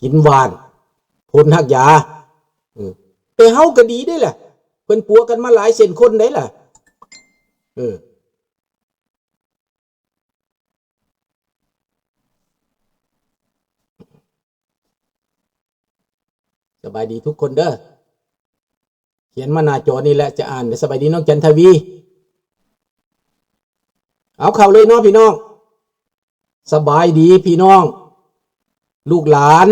ກິນຫວານ ຜົນຮັກຢາ. ເອີ ແຕ່ເຮົາກໍດີເດ້ລະ ເພິ່ນປົວກັນມາຫຼາຍເຊັ່ນຄົນໄດ໋ລະ. ເອີ ສະບາຍດີທຸກຄົນເດີ ຂຽນມາໜ້າຈໍນີ້ແຫຼະ ຈະອ່ານ. ສະບາຍດີນ້ອງຈັນທະວີ. ເອົາ ເຂົ້າເລີຍເນາະພີ່ນ້ອງ. ສະບາຍດີພີ່ນ້ອງ ລູກຫຼານ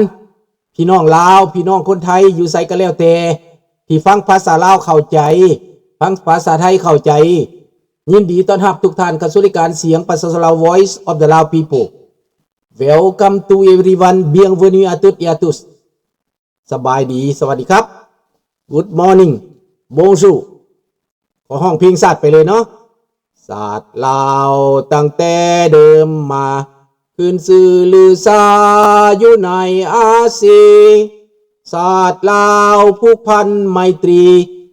ພີ່ນ້ອງລາວ ພີ່ນ້ອງຄົນໄທ ຢູ່ໃສກໍແລ້ວແຕ່ ທີ່ຟັງພາສາລາວເຂົ້າໃຈ ຟັງພາສາໄທເຂົ້າໃຈ, ຍິນດີຕ້ອນຮັບທຸກທ່ານເຂົ້າສູ່ລາຍການສຽງປະຊາຊົນລາວ Voice of the Lao People. Welcome to everyone. Bienvenue à toutes et à tous. ສະບາຍດີ ສະຫວັດດີຄັບ Good morning Bonjour. ຂໍຮ້ອງເພງຊາດໄປເລີຍເນາະ. ຊາດລາວຕັ້ງແຕ່ເດີມມາ ຂຶ້ນຊື່ລືຊາຢູ່ໃນອາຊີ. ຊາດລາວຜູກພັນໄມຕີ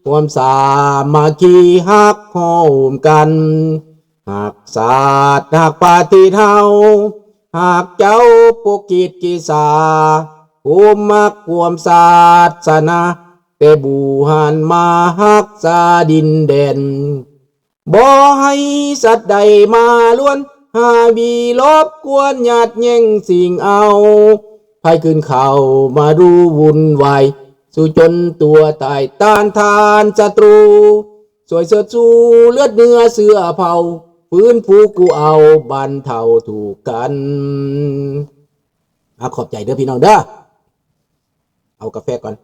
ຮ່ວມສາມັກຄີຮັກໂຮມກັນ. ຮັກຊາດຮັກປະເທດເຮົາ ຮັກເຈົ້າປົກກິດກິສາ ໂຮມມັກຮ່ວມສາສະໜາ ແຕ່ບູຮານມາຮັກສາດິນແດນ. ບໍ່ໃຫ້ສັດໃດມາລວນ ຫາວີລົບກວນຍາດແຍ່ງຊິງເອົາ ໃຜຂຶ້ນເຂົ້າມາດູວຸ່ນວາຍ ສູ້ຈົນຕົວຕາຍຕ້ານທານສັດຕູ ຊ່ວຍເຊີດຊູເລືອດເນື້ອເຊື້ອເຜົ່າ ຟື້ນຟູກູ້ເອົາບັນເທົາທຸກກັນ. ອາ ຂອບໃຈເດີພີ່ນ້ອງເດີ. ເອົາກາແຟກ່ອນ.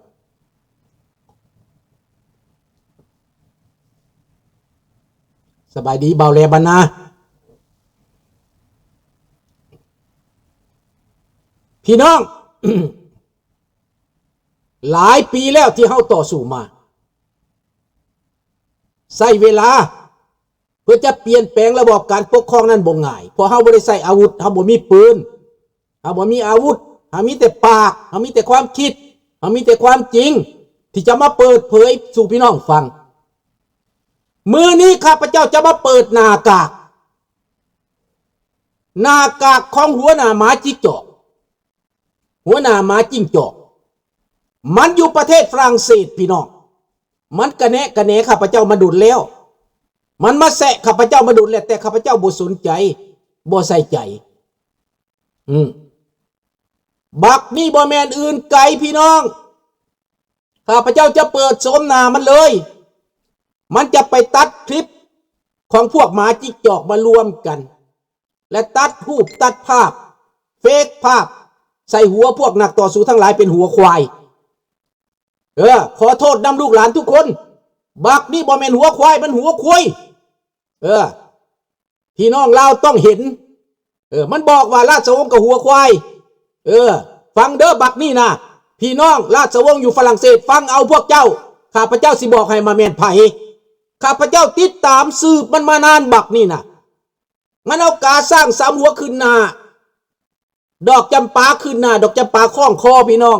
ສະບາຍດີບ່າວແລບັນນາ. ພີ່ນ້ອງ ຫຼາຍປີແລ້ວທີ່ເຮົາຕໍ່ສູ້ມາ ໃຊ້ເວລາເພື່ອຈະປ່ຽນແປງລະບອບການປົກຄອງນັ້ນບໍ່ງ່າຍ ເພາະເຮົາບໍ່ໄດ້ໃຊ້ອາວຸດ ເຮົາບໍ່ມີປືນ ເຮົາບໍ່ມີອາວຸດ ເຮົາມີແຕ່ປາກ ເຮົາມີແຕ່ຄວາມຄິດ ເຮົາມີແຕ່ຄວາມຈິງ ທີ່ຈະມາເປີດເຜີຍສູ່ພີ່ນ້ອງຟັງ. ມື້ນີ້ຂ້າພະເຈົ້າຈະມາເປີດໜ້າກາກ ໜ້າກາກຂອງຫົວໜ້າໝາຈິກຈອກ ຫົວໜ້າໝາຈິງຈອກ ມັນຢູ່ປະເທດຝຣັ່ງເສດພີ່ນ້ອງ. ມັນກະແນະກະແໜຂ້າພະເຈົ້າມາດົນແລ້ວ ມັນມາແຊະຂ້າພະເຈົ້າມາດົນແລ້ວ ແຕ່ຂ້າພະເຈົ້າບໍ່ສົນໃຈ ບໍ່ໃສ່ໃຈ. ອືມ ບັກນີ້ບໍ່ແມ່ນອື່ນໄກພີ່ນ້ອງ ຂ້າພະເຈົ້າຈະເປີດໂສມໜ້າມັນເລີຍ. ມັນຈະໄປຕັດຄລິບຂອງພວກໝາຈິກຈອກມາລວມກັນ ແລະ ຕັດຮູບຕັດພາບ ເຟກພາບ ໃສ່ຫົວພວກນັກຕໍ່ສູ້ທັງຫຼາຍເປັນຫົວຄວາຍ. ເອີ ຂໍໂທດນຳລູກຫຼານທຸກຄົນ ບັກນີ້ບໍ່ແມ່ນຫົວຄວາຍ ມັນຫົວຄວາຍ. ເອີ ພີ່ນ້ອງລາວຕ້ອງເຫັນ. ເອີ ມັນບອກວ່າລາຊະວົງກໍຫົວຄວາຍ. ເອີ ຟັງເດີບັກນີ້ນະ ພີ່ນ້ອງລາຊະວົງຢູ່ຝຣັ່ງເສດ ຟັງເອົາພວກເຈົ້າ. ຂ້າພະເຈົ້າຊິບອກໃຫ້ວ່າແມ່ນໃຜ. ຂ້າພະເຈົ້າຕິດຕາມສືບມັນມານານບັກນີ້ນະ. ມັນເອົາກາຊ້າງສາມຫົວຂຶ້ນໜ້າ ດອກຈຳປາຂຶ້ນໜ້າ ດອກຈຳປາຄ້ອງຄໍພີ່ນ້ອງ.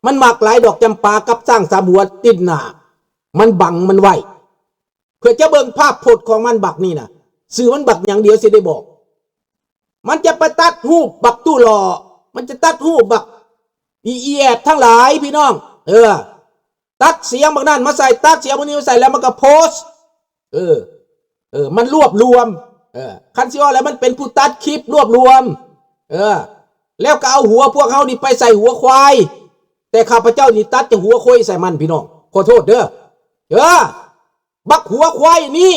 ມັນມັກຫຼາຍດອກຈຳປາກັບຊ້າງສາມຫົວຕິດໜ້າ ມັນບັງມັນໄວ້ ເພື່ອຈະເບິ່ງພາບພົດຂອງມັນບັກນີ້ນະ. ຊື່ມັນບັກຫຍັງ ດຽວຊິໄດ້ບອກ. ມັນຈະໄປຕັດຮູບບັກຕູ້ຫຼໍ່ ມັນຈະຕັດຮູບບັກອີແອບທັງຫຼາຍພີ່ນ້ອງ. ເອີ ຕັດສຽງບັກນັ້ນມາໃສ່ ຕັດສຽງບັກນີ້ມາໃສ່ ແລ້ວມັນກໍໂພສ. ເອີ ເອີ ມັນລວບລວມ. ເອີ ຄັນຊິເວົ້າແລ້ວມັນເປັນຜູ້ຕັດຄລິບລວບລວມ. ເອີ ແລ້ວກໍເອົາຫົວພວກເຮົານີ້ໄປໃສ່ຫົວຄວາຍ ແຕ່ຂ້າພະເຈົ້ານີ້ຕັດແຕ່ຫົວຄວາຍໃສ່ມັນພີ່ນ້ອງ ຂໍໂທດເດີ. ເອີ ບັກຫົວຄວາຍນີ້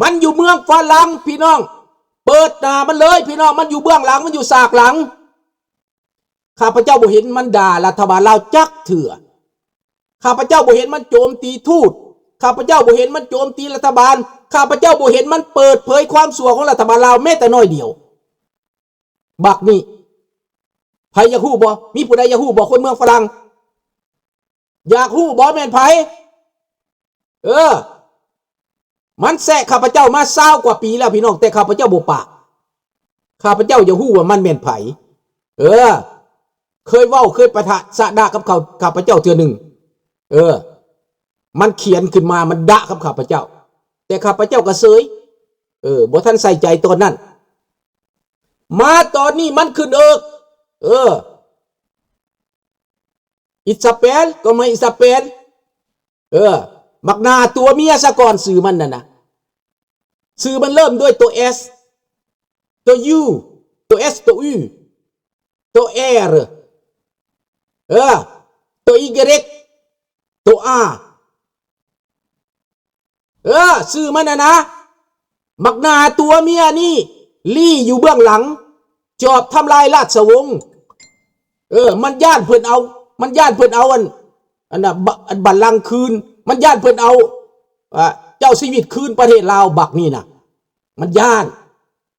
ມັນຢູ່ເມືອງຝຣັ່ງພີ່ນ້ອງ ເປີດໜ້າມັນເລີຍພີ່ນ້ອງ ມັນຢູ່ເບື້ອງຫຼັງ ມັນຢູ່ສາກຫຼັງ. ຂ້າພະເຈົ້າບໍ່ເຫັນມັນດ່າລັດຖະບານລາວຈັກເທື່ອ. ຂ້າພະເຈົ້າບໍ່ເຫັນມັນໂຈມຕີທູດ. ຂ້າພະເຈົ້າບໍ່ເຫັນມັນໂຈມຕີລັດຖະບານ. ຂ້າພະເຈົ້າບໍ່ເຫັນມັນເປີດເຜີຍຄວາມຊົ່ວຂອງລັດຖະບານລາວແມ້ແຕ່ໜ້ອຍດຽວ. ບັກນີ້ ໃຜຢາກຮູ້ບໍ່? ມີຜູ້ໃດຢາກຮູ້ບໍ່? ຄົນເມືອງຝຣັ່ງ ຢາກຮູ້ບໍ່ແມ່ນໃຜ? ເອີ ມັນແຊະຂ້າພະເຈົ້າມາຊາວກວ່າປີແລ້ວພີ່ນ້ອງ ແຕ່ຂ້າພະເຈົ້າບໍ່ປາກ. ຂ້າພະເຈົ້າຢາກຮູ້ວ່າມັນແມ່ນໃຜ. ເອີ ເຄີຍເວົ້າ ເຄີຍປະທະຊະດະກັບເຂົາ ຂ້າພະເຈົ້າເທື່ອໜຶ່ງ. ເອີ ມັນຂຽນຂຶ້ນມາ ມັນດະກັບຂ້າພະເຈົ້າ ແຕ່ຂ້າພະເຈົ້າກໍເສີຍ. ເອີ ບໍ່ທັນໃສ່ໃຈຕອນນັ້ນ. ມາຕອນນີ້ມັນຂຶ້ນເອິກ. ເອີ ອິດສະເປນ ກໍມາອິດສະເປນ. ເອີ ບັກໜ້າຕົວເມຍຊະກ່ອນ ຊື່ມັນນັ້ນນະ. ຊື່ມັນເລີ່ມດ້ວຍຕົວ S ຕົວ U ຕົວ S ຕົວ U ຕົວ R ເອີ ຕົວ Y ຕົວ R. ເອີ ຊື່ມັນນະນະ ບັກໜ້າຕົວເມຍນີ້ ລີ້ຢູ່ເບື້ອງຫຼັງ ຈອບທຳລາຍລາຊະວົງ. ເອີ ມັນຢ້ານເພິ່ນເອົາ ມັນຢ້ານເພິ່ນເອົາອັນ ອັນນະ ບ- ອັນບັນລັງຄືນ ມັນຢ້ານເພິ່ນເອົາ ອາ ເຈົ້າຊີວິດຄືນປະເທດລາວ ບັກນີ້ນະ ມັນຢ້ານ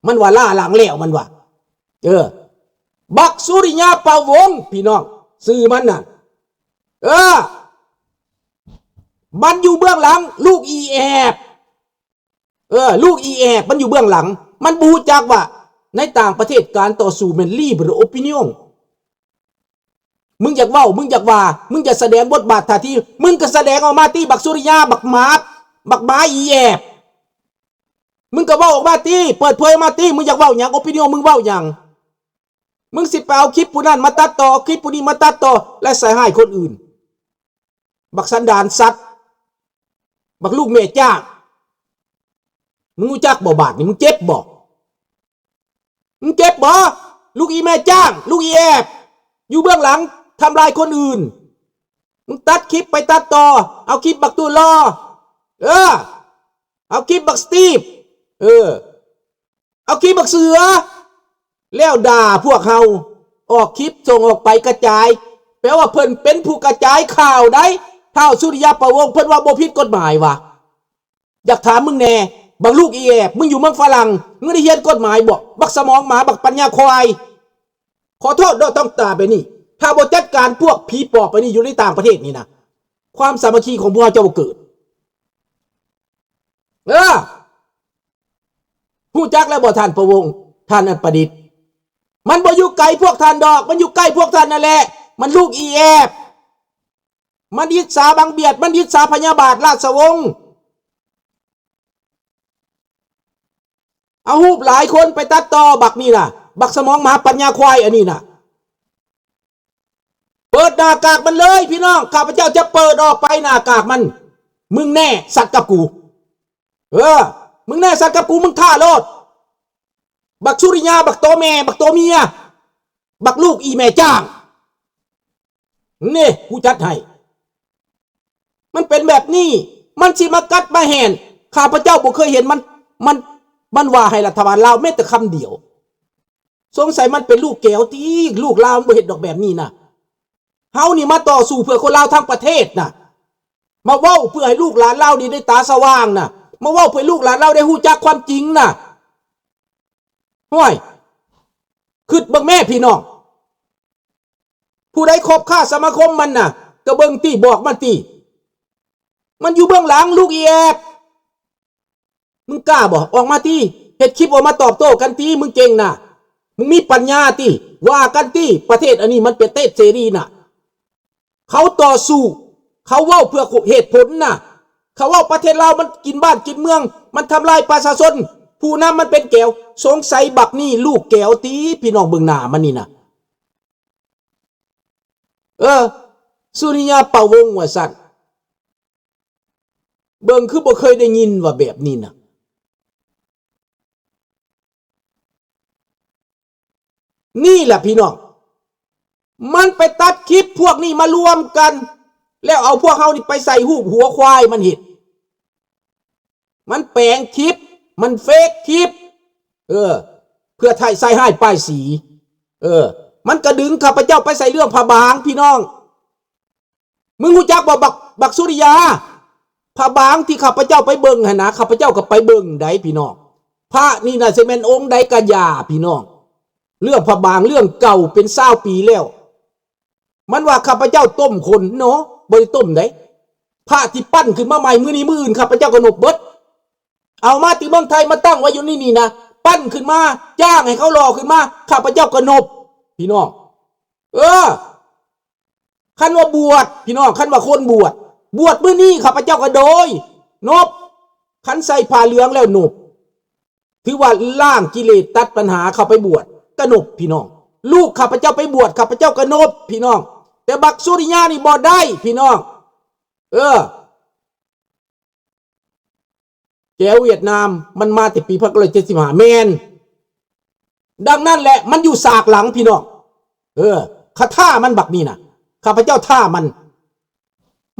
ມັນວ່າລ້າຫຼັງແລ້ວ ມັນວ່າ. ເອີ ບັກສຸລິຍາ ເປົ່າວົງ ພີ່ນ້ອງ ຊື່ມັນນະ. ເອີ ມັນຢູ່ເບື້ອງຫຼັງ ລູກອີແອບ ເອີ ລູກອີແອບ ມັນຢູ່ເບື້ອງຫຼັງ. ມັນບໍ່ຮູ້ຈັກວ່າໃນຕ່າງປະເທດການຕໍ່ສູ້ແມ່ນ libre opinion. ມຶງຢາກເວົ້າ ມຶງຢາກວ່າ ມຶງຢາກສະແດງບົດບາດທ່າທີ ມຶງກໍສະແດງອອກມາຕິ ບັກສຸລິຍາ ບັກໝາ ບັກໝາອີແອບ. ມຶງກໍເວົ້າອອກມາຕິ ເປີດເຜີຍອອກມາຕິ ມຶງຢາກເວົ້າຫຍັງ opinion ມຶງເວົ້າຫຍັງ? ມຶງຊິໄປເອົາຄລິບຜູ້ນັ້ນມາຕັດຕໍ່ ເອົາຄລິບຜູ້ນີ້ມາຕັດຕໍ່ ແລະ ໃສ່ຮ້າຍຄົນອື່ນ. ບັກສັນດານສັດ ບັກລູກແມ່ຈ້າງ ມຶງຮູ້ຈັກບໍ່? ບາດນີ້ມຶງເຈັບບໍ່? ມຶງເຈັບບໍ່? ລູກອີແມ່ຈ້າງ ລູກອີແອບ ຢູ່ເບື້ອງຫຼັງທຳລາຍຄົນອື່ນ. ມຶງຕັດຄລິບໄປຕັດຕໍ່ ເອົາຄລິບບັກຕູລໍ ເອີ ເອົາຄລິບບັກສະຕີບ ເອີ ເອົາຄລິບບັກເສືອ ແລ້ວດ່າພວກເຮົາ ອອກຄລິບສົ່ງອອກໄປກະຈາຍ ແປວ່າເພິ່ນເປັນຜູ້ກະຈາຍຂ່າວໃດ໋. ທ້າວສຸລິຍາ ປະວົງ ເພິ່ນວ່າບໍ່ຜິດກົດໝາຍຫວາ? ຢາກຖາມມຶງແດ່ ບັກລູກອີແອບ ມຶງຢູ່ເມືອງຝຣັ່ງ ມຶງໄດ້ຮຽນກົດໝາຍບໍ່? ບັກສະໝອງໝາ ບັກປັນຍາຄວາຍ. ຂໍໂທດເດີ ຕ້ອງຕາໄປນີ້ ຖ້າບໍ່ຈັດການພວກຜີປອບໄປນີ້ ຢູ່ໃນຕ່າງປະເທດນີ້ນະ ຄວາມສາມັກຄີຂອງພວກເຮົາຈະບໍ່ເກີດ. ເອີ ຮູ້ຈັກແລ້ວບໍ່ທ່ານປະວົງ ທ່ານອັນປະດິດ? ມັນບໍ່ຢູ່ໄກພວກທ່ານດອກ ມັນຢູ່ໃກ້ພວກທ່ານນັ້ນແຫຼະ. ມັນລູກອີແອບ ມັນອິດສາບັງບຽດ ມັນອິດສາພະຍາບາດລາຊະວົງ. ເອົາຮູບຫຼາຍຄົນໄປຕັດຕໍ່ບັກນີ້ນະ ບັກສະໝອງໝາປັນຍາຄວາຍອັນນີ້ນະ. ເປີດໜ້າກາກມັນເລີຍພີ່ນ້ອງ ຂ້າພະເຈົ້າຈະເປີດອອກໄປໜ້າກາກມັນ. ມຶງແນ່ສັດກັບກູ ເອີ ມຶງແນ່ສັດກັບກູ ມຶງທ້າໂລດ ບັກສຸລິຍາ ບັກໂຕແມ່ ບັກໂຕເມຍ ບັກລູກອີແມ່ຈ້າງ. ນີ້ ກູຈັດໃຫ້. ມັນເປັນແບບນີ້ ມັນຊິມາກັດມາແຫ່ນ. ຂ້າພະເຈົ້າບໍ່ເຄີຍເຫັນມັນ ມັນ ມັນວ່າໃຫ້ລັດຖະບານລາວແມ້ແຕ່ຄຳດຽວ. ສົງໄສມັນເປັນລູກແກວຕິ ລູກລາວມັນບໍ່ເຮັດດອກແບບນີ້ນະ. ເຮົານີ້ມາຕໍ່ສູ້ເພື່ອຄົນລາວທັງປະເທດນະ ມາເວົ້າເພື່ອໃຫ້ລູກຫຼານລາວນີ້ໄດ້ຕາສະຫວ່າງນະ ມາເວົ້າເພື່ອໃຫ້ລູກຫຼານລາວໄດ້ຮູ້ຈັກຄວາມຈິງນະ. ຫ້ວຍ ຄິດເບິ່ງແມ້ພີ່ນ້ອງ ຜູ້ໃດຄົບຄ້າສະມາຄົມມັນນະ ກໍເບິ່ງຕິ ບອກມັນຕິ ມັນຢູ່ເບື້ອງຫຼັງ ລູກອີແອບ. ມຶງກ້າບໍ່? ອອກມາຕິ ເຮັດຄລິບອອກມາຕອບໂຕ້ກັນຕິ ມຶງເກັ່ງນະ ມຶງມີປັນຍາຕິ ວ່າກັນຕິ. ປະເທດອັນນີ້ມັນເປັນປະເທດເສລີນະ ເຂົາຕໍ່ສູ້ ເຂົາເວົ້າເພື່ອເຫດຜົນນະ ເຂົາເວົ້າປະເທດລາວມັນກິນບ້ານກິນເມືອງ ມັນທຳລາຍປະຊາຊົນ ຜູ້ນຳມັນເປັນແກວ. ສົງໄສບັກນີ້ລູກແກວຕິ ພີ່ນ້ອງເບິ່ງໜ້າມັນນີ້ນະ. ເອີ ສຸລິຍາ ເປົ່າວົງ ວ່າຊັ້ນ. ເບິ່ງຄືບໍ່ເຄີຍໄດ້ຍິນວ່າແບບນີ້ນະ. ນີ້ແຫຼະພີ່ນ້ອງ ມັນໄປຕັດຄລິບພວກນີ້ມາລວມກັນ ແລ້ວເອົາພວກເຮົານີ້ໄປໃສ່ຮູບຫົວຄວາຍມັນເຮັດ. ມັນແປງຄລິບ ມັນເຟກຄລິບ ເອີ ເພື່ອໄທໃສ່ຮ້າຍປ້າຍສີ. ເອີ ມັນກະດຶງຂ້າພະເຈົ້າໄປໃສ່ເລື່ອງພະບາງ ພີ່ນ້ອງ. ມຶງຮູ້ຈັກບໍ່ ບັກ ບັກສຸລິຍາ? ພະບາງທີ່ຂ້າພະເຈົ້າໄປເບິ່ງຫັ້ນນະ ຂ້າພະເຈົ້າກໍໄປເບິ່ງໃດ໋ພີ່ນ້ອງ. ພະນີ້ນະຊິແມ່ນອົງໃດກະຢ່າພີ່ນ້ອງ. ເລື່ອງພະບາງເລື່ອງເກົ່າເປັນຊາວປີແລ້ວ. ມັນວ່າຂ້າພະເຈົ້າຕົ້ມຄົນເນາະ ບໍ່ໄດ້ຕົ້ມໃດ໋. ພະທີ່ປັ້ນຂຶ້ນມາໃໝ່ມື້ນີ້ມື້ອື່ນຂ້າພະເຈົ້າກໍນົບເບິດ. ເອົາມາແຕ່ເມືອງໄທມາຕັ້ງໄວ້ຢູ່ໃນນີ້ນະ ປັ້ນຂຶ້ນມາ ຈ້າງໃຫ້ເຂົາຫຼໍ່ຂຶ້ນມາ ຂ້າພະເຈົ້າກໍນົບ ພີ່ນ້ອງ. ເອີ ຄັນວ່າບວດ ພີ່ນ້ອງ ຄັນວ່າຄົນບວດ ບວດມື້ນີ້ຂ້າພະເຈົ້າກໍໂດຍ ນົບ. ຄັນໃສ່ຜ້າເຫຼືອງແລ້ວນົບ ຖືວ່າລ້າງກິເລດຕັດປັນຫາເຂົ້າໄປບວດກະນົບ ພີ່ນ້ອງ. ລູກຂ້າພະເຈົ້າໄປບວດ ຂ້າພະເຈົ້າກະນົບ ພີ່ນ້ອງ. ແຕ່ບັກສຸລິຍານີ້ບໍ່ໄດ້ພີ່ນ້ອງ. ເອີ ແກວຫວຽດນາມມັນມາແຕ່ປີພັນເກົ້າຮ້ອຍເຈັດສິບຫ້າ ແມ່ນ. ດັ່ງນັ້ນແຫຼະ ມັນຢູ່ສາກຫຼັງພີ່ນ້ອງ. ເອີ ຂ້າທ້າມັນບັກນີ້ນະ ຂ້າພະເຈົ້າທ້າມັນ.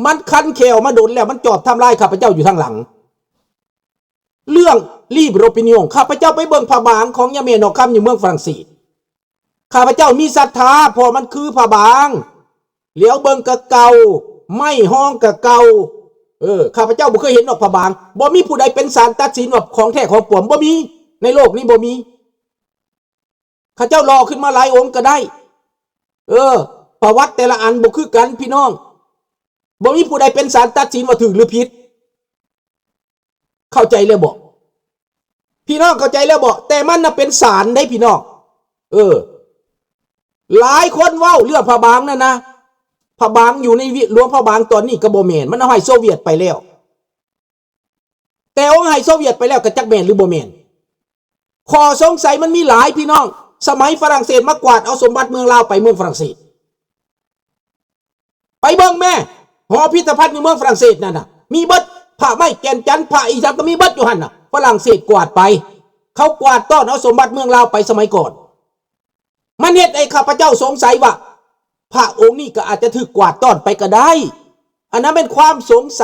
ມັນຄັນແຂ້ວມາດົນແລ້ວ ມັນຈອບທຳລາຍຂ້າພະເຈົ້າຢູ່ທາງຫຼັງ. ເລື່ອງ Libre Opinion ຂ້າພະເຈົ້າໄປເບິ່ງພະບາງຂອງຍາແມ່ນອກຄຳຢູ່ເມືອງຝຣັ່ງເສດ. ຂ້າພະເຈົ້າມີສັດທາ ເພາະມັນຄືພະບາງ ຫຼຽວເບິ່ງກະເກົ່າ ໄມ້ຮອງກະເກົ່າ. ເອີ ຂ້າພະເຈົ້າບໍ່ເຄີຍເຫັນດອກພະບາງ. ບໍ່ມີຜູ້ໃດເປັນສານຕັດສິນວ່າຂອງແທ້ຂອງປອມ ບໍ່ມີ ໃນໂລກນີ້ບໍ່ມີ. ເຂົາເຈົ້າຫຼໍ່ຂຶ້ນມາຫຼາຍອົງກໍໄດ້. ເອີ ປະຫວັດແຕ່ລະອັນບໍ່ຄືກັນພີ່ນ້ອງ. ບໍ່ມີຜູ້ໃດເປັນສານຕັດສິນວ່າຖືກຫຼືຜິດ. ເຂົ້າໃຈແລ້ວບໍ່? ພີ່ນ້ອງເຂົ້າໃຈແລ້ວບໍ່? ແຕ່ມັນນະເປັນສານເດ້ພີ່ນ້ອງ. ເອີ ຫຼາຍຄົນເວົ້າເລື່ອງພະບາງນັ້ນນະ ພະບາງຢູ່ໃນຫຼວງພະບາງຕອນນີ້ກໍບໍ່ແມ່ນ ມັນເອົາໃຫ້ໂຊວຽດໄປແລ້ວ. ແຕ່ອົງໃຫ້ໂຊວຽດໄປແລ້ວກໍຈັກແມ່ນຫຼືບໍ່ແມ່ນ. ຂໍ້ສົງໄສມັນມີຫຼາຍພີ່ນ້ອງ. ສະໄໝຝຣັ່ງເສດມາກວາດເອົາສົມບັດເມືອງລາວໄປເມືອງຝຣັ່ງເສດ. ໄປເບິ່ງແມ້ ຫໍພິພິທະພັນຢູ່ເມືອງຝຣັ່ງເສດນັ້ນນະ ມີເບິດ. ພະໄມ້ແກ່ນຈັນ ພະອີ່ຫຍັງກໍມີເບິດຢູ່ຫັ້ນນະ. ຝຣັ່ງເສດກວາດໄປ. ເຂົາກວາດຕ້ອນເອົາສົມບັດເມືອງລາວໄປສະໄໝກ່ອນ. ມັນເຮັດໃຫ້ຂ້າພະເຈົ້າສົງໄສວ່າ ພະອົງນີ້ກໍອາດຈະຖືກກວາດຕ້ອນໄປກໍໄດ້. ອັນນັ້ນແມ່ນຄວາມສົງໄສ.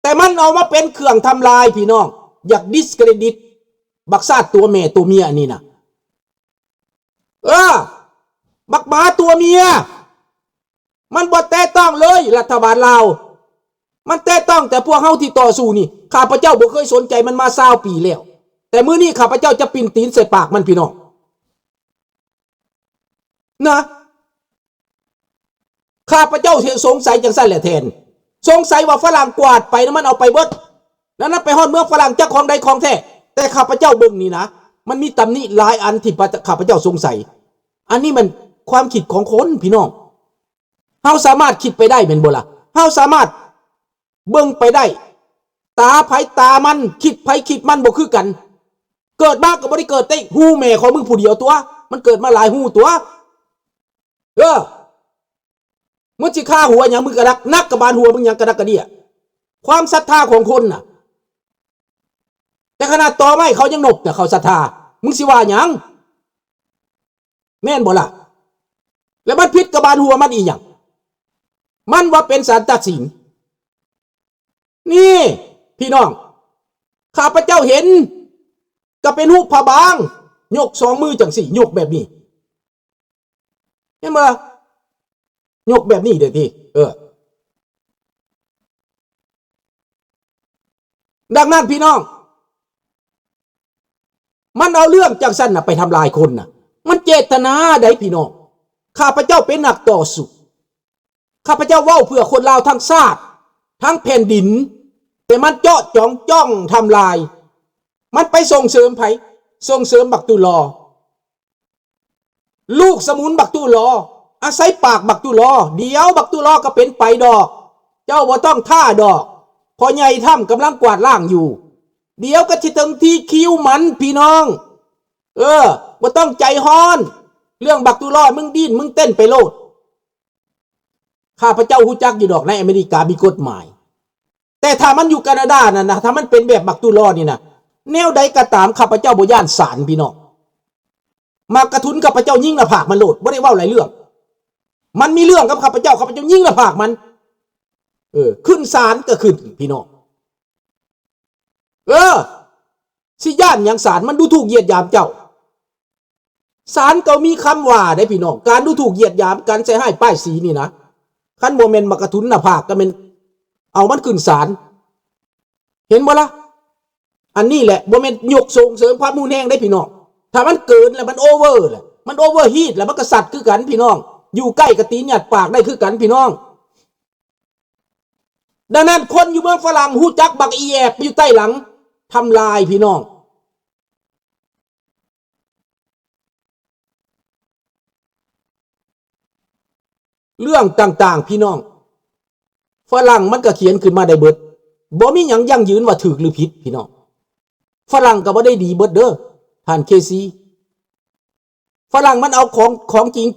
ແຕ່ມັນເອົາມາເປັນເຄື່ອງທຳລາຍພີ່ນ້ອງ. ຢາກ discredit ບັກຊາດຕົວແມ່ຕົວເມຍອັນນີ້ນະ. ເອີ ບັກໝາຕົວເມຍ. ມັນບໍ່ແຕະຕ້ອງເລີຍລັດຖະບານລາວ. ມັນແຕະຕ້ອງແຕ່ພວກເຮົາທີ່ຕໍ່ສູ້ນີ້. ຂ້າພະເຈົ້າບໍ່ເຄີຍສົນໃຈມັນມາຊາວປີແລ້ວ. ແຕ່ມື້ນີ້ຂ້າພະເຈົ້າຈະປິ່ນຕີນໃສ່ປາກມັນພີ່ນ້ອງ. ນະ ຂ້າພະເຈົ້າສງໄສຈັ່ງຊັ້ນແຫຼະແທນ. ສົງໄສວ່າຝຣັ່ງກວາດໄປນະ ມັນເອົາໄປເບິດ. ນັ້ນນະ ໄປຮອດເມືອງຝຣັ່ງຈັກຂອງໃດຂອງແທ້. ແຕ່ຂ້າພະເຈົ້າເບິ່ງນີ້ນະ ມັນມີຕຳໜິຫຼາຍອັນທີ່ ຂ້າພະເຈົ້າສົງໄສ. ອັນນີ້ມັນຄວາມຄິດຂອງຄົນພີ່ນ້ອງ. ເຮົາສາມາດຄິດໄປໄດ້ແມ່ນບໍ່ລະ? ເຮົາສາມາດເບິ່ງໄປໄດ້. ຕາໃຜຕາມັນ, ຄິດໃຜຄິດມັນບໍ່ຄືກັນ. ເກີດມາກໍບໍ່ໄດ້ເກີດແຕ່ຮູແມ່ຂອງມຶງຜູ້ດຽວຕົວະ, ມັນເກີດມາຫຼາຍຮູຕົວະ. ເອີ ມຶງຊິຄາຫົວຫຍັງ ມຶງກະດັກ, ໜັກກະບານຫົວ ມຶງຫຍັງກະດັກກະເດຍ. ຄວາມສັດທາຂອງຄົນນະ. ແຕ່ຂະໜາດຕໍໄມ້ເຂົາຍັງນົບນະ ເຂົາສັດທາ, ມຶງຊິວ່າຫຍັງ? ແມ່ນບໍ່ລະ? ແລ້ວມັນຜິດກະບານຫົວມັນອີຫຍັງ? ມັນວ່າເປັນສານຕັດສິນ. ນີ້ພີ່ນ້ອງ, ຂ້າພະເຈົ້າເຫັນກະເປັນຮູບພະບາງ, ຍົກສອງມືຈັ່ງຊີ້, ຍົກແບບນີ້. ເຫັນບໍ່? ຍົກແບບນີ້ເດ້ຕິ. ເອີ. ດັ່ງນັ້ນພີ່ນ້ອງ, ມັນເອົາເລື່ອງຈັ່ງຊັ້ນນະໄປທຳລາຍຄົນນະ. ມັນເຈດຕະນາໃດພີ່ນ້ອງ. ຂ້າພະເຈົ້າເປັນນັກຕໍ່ສູ້. ຂ້າພະເຈົ້າເວົ້າເພື່ອຄົນລາວທັງຊາດ, ທັງແຜ່ນດິນ. ແຕ່ມັນເຈາະຈອງຈ້ອງທຳລາຍ. ມັນໄປສົ່ງເສີມໃຜ? ສົ່ງເສີມບັກຕຸລໍ. ລູກສະໝຸນບັກຕຸລໍ, ອາໄສປາກບັກຕຸລໍ, ດຽວບັກຕຸລໍກໍເປັນໄປດອກ. ເຈົ້າບໍ່ຕ້ອງທ່າດອກ. ພໍ່ໃຫຍ່ທຳກຳລັງກວາດລ້າງຢູ່. ດຽວກໍຊິເຖິງທີ່ຄິວມັນ ພີ່ນ້ອງ. ເອີ, ບໍ່ຕ້ອງໃຈຮ້ອນ. ເລື່ອງບັກຕຸລໍ, ມຶງດີ້ນ, ມຶງເຕັ້ນໄປໂລດ. ຂ້າພະເຈົ້າຮູ້ຈັກຢູ່ດອກ, ໃນອາເມລິກາມີກົດໝາຍ. ແຕ່ຖ້າມັນຢູ່ການາດານັ້ນນະ, ຖ້າມັນເປັນແບບບັກຕຸລໍນີ້ນະ, ແນວໃດກໍຕາມ ຂ້າພະເຈົ້າບໍ່ຢ້ານສານ ພີ່ນ້ອງ. ໝາກກະທຸນ ຂ້າພະເຈົ້າຍິງໜ້າຜາກມັນໂລດ, ບໍ່ໄດ້ເວົ້າຫຼາຍເລື່ອງ. ມັນມີເລື່ອງກັບຂ້າພະເຈົ້າ, ຂ້າພະເຈົ້າຍິງໜ້າຜາກມັນ. ເອີ, ຂຶ້ນສານກໍຂຶ້ນ ພີ່ນ້ອງ. ເອີ, ຊິຢ້ານຫຍັງສານ? ມັນດູຖູກຢຽດຫຍາມເຈົ້າ. ສານກໍມີຄຳວ່າເດ້ພີ່ນ້ອງ, ການດູຖູກຢຽດຫຍາມ, ການໃສ່ຮ້າຍປ້າຍສີນີ້ນະ, ຄັນບໍ່ແມ່ນໝາກກະທຸນໜ້າຜາກ ກໍແມ່ນເອົາມັນຂຶ້ນສານ. ເຫັນບໍ່ລະ? ອັນນີ້ແຫຼະ ບໍ່ແມ່ນຍົກສົ່ງເສີມຄວາມຮຸນແຮງເດ້ພີ່ນ້ອງ. ຖ້າມັນເກີນແລ້ວ ມັນໂອເວີແລ້ວ, ມັນໂອເວີຮີດແລ້ວ, ມັນກະສັດຄືກັນພີ່ນ້ອງ. ຢູ່ໃກ້ກະຕີນຍັດປາກໄດ້ຄືກັນພີ່ນ້ອງ. ດັ່ງນັ້ນ ຄົນຢູ່ເມືອງຝຣັ່ງຮູ້ຈັກບັກອີແອບຢູ່ໃຕ້ຫຼັງ ທຳລາຍພີ່ນ້ອງ. ເລື່ອງຕ່າງໆ ພີ່ນ້ອງ, ຝຣັ່ງມັນກໍຂຽນຂຶ້ນມາໄດ້ເບິດ. ບໍ່ມີຫຍັງຢັ້ງຢືນວ່າຖືກຫຼືຜິດ ພີ່ນ້ອງ. ຝຣັ່ງກໍບໍ່ໄດ້ດີເບິດເດີ ທ່ານເຄຊີ. ຝຣັ່ງມັນເອົາຂອງ, ຂອງຈິງ